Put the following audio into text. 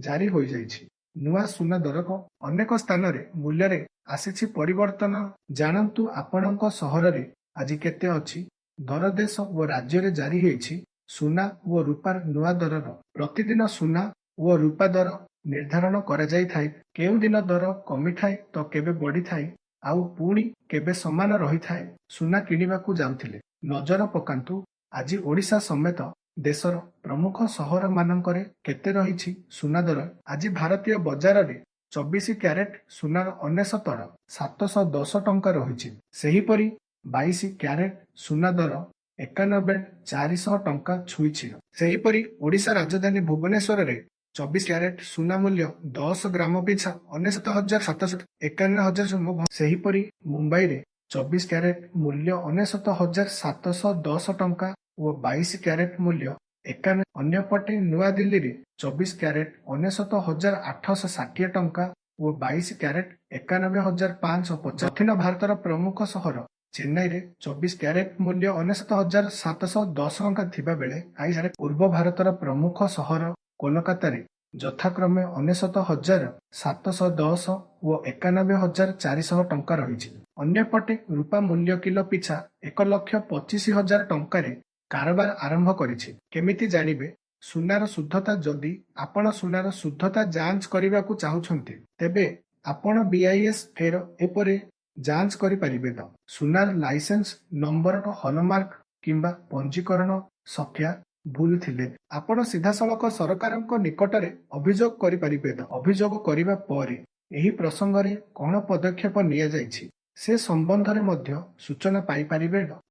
ଜାରି ହୋଇଯାଇଛି। ନୂଆ ସୁନା ଦର ଅନେକ ସ୍ଥାନରେ ମୂଲ୍ୟରେ ଆସିଛି ପରିବର୍ତ୍ତନ। ଜାଣନ୍ତୁ ଆପଣଙ୍କ ସହରରେ ଆଜି କେତେ ଅଛି ଦର। ଦେଶ ଓ ରାଜ୍ୟରେ ଜାରି ହୋଇଛି ସୁନା ଓ ରୂପାର ନୂଆ ଦରର। ପ୍ରତିଦିନ ସୁନା ଓ ରୂପା ଦର ନିର୍ଦ୍ଧାରଣ କରାଯାଇଥାଏ। କେଉଁ ଦିନ ଦର କମିଥାଏ ତ କେବେ ବଢ଼ିଥାଏ, ଆଉ ପୁଣି କେବେ ସମାନ ରହିଥାଏ। ସୁନା କିଣିବାକୁ ଯାଉଥିଲେ ନଜର ପକାନ୍ତୁ ଆଜି ଓଡ଼ିଶା ସମେତ ଦେଶର ପ୍ରମୁଖ ସହରମାନଙ୍କରେ କେତେ ରହିଛି ସୁନା ଦର। ଆଜି ଭାରତୀୟ ବଜାରରେ 24 କ୍ୟାରେଟ ସୁନାର 99,710 ଟଙ୍କା ରହିଛି। ସେହିପରି 22 କ୍ୟାରେଟ ସୁନା ଦର 91,400 ଟଙ୍କା ଛୁଇଁଛି। ସେହିପରି ଓଡ଼ିଶା ରାଜଧାନୀ ଭୁବନେଶ୍ୱରରେ 24 କ୍ୟାରେଟ ସୁନା ମୂଲ୍ୟ 10 ଗ୍ରାମ ପିଛା 99,700 51,000। ସେହିପରି ମୁମ୍ବାଇରେ 24 କ୍ୟାରେଟ ମୂଲ୍ୟ 99,710 ଟଙ୍କା ଓ 22 କ୍ୟାରେଟ ମୂଲ୍ୟ 91। ଅନ୍ୟପଟେ ନୂଆଦିଲ୍ଲୀରେ 24 କ୍ୟାରେଟ 99,860 ଟଙ୍କା ଓ 22 କ୍ୟାରେଟ 91,550। ଦକ୍ଷିଣ ଭାରତର ପ୍ରମୁଖ ସହର ଚେନ୍ନାଇରେ 24 କ୍ୟାରେଟ ମୂଲ୍ୟ 99,710 ଟଙ୍କା ଥିବାବେଳେ ପୂର୍ବ ଭାରତର ପ୍ରମୁଖ ସହର କୋଲକାତାରେ ଯଥାକ୍ରମେ 99,710 ଓ 91,400 ଟଙ୍କା ରହିଛି। ଅନ୍ୟପଟେ ରୂପା ମୂଲ୍ୟ କିଲୋ ପିଛା 1,25,000 ଟଙ୍କାରେ କାରବାର ଆରମ୍ଭ କରିଛି। କେମିତି ଜାଣିବେ ସୁନାର ଶୁଦ୍ଧତା? ଯଦି ଆପଣ ସୁନାର ଶୁଦ୍ଧତା ଯାଞ୍ଚ କରିବାକୁ ଚାହୁଁଛନ୍ତି, ତେବେ ଆପଣ ବିଆଇଏସ୍ ଫେର ଉପରେ ଯାଞ୍ଚ କରିପାରିବେ। ସୁନାର ଲାଇସେନ୍ସ ନମ୍ବର, ହଲମାର୍କ କିମ୍ବା ପଞ୍ଜୀକରଣ ସଂଖ୍ୟା ଭୁଲ ଥିଲେ ଆପଣ ସିଧାସଳଖ ସରକାରଙ୍କ ନିକଟରେ ଅଭିଯୋଗ କରିପାରିବେ। ଅଭିଯୋଗ କରିବା ପରେ ଏହି ପ୍ରସଙ୍ଗରେ କଣ ପଦକ୍ଷେପ ନିଆଯାଇଛି, ସେ ସମ୍ବନ୍ଧରେ ମଧ୍ୟ ସୂଚନା ପାଇପାରିବେ।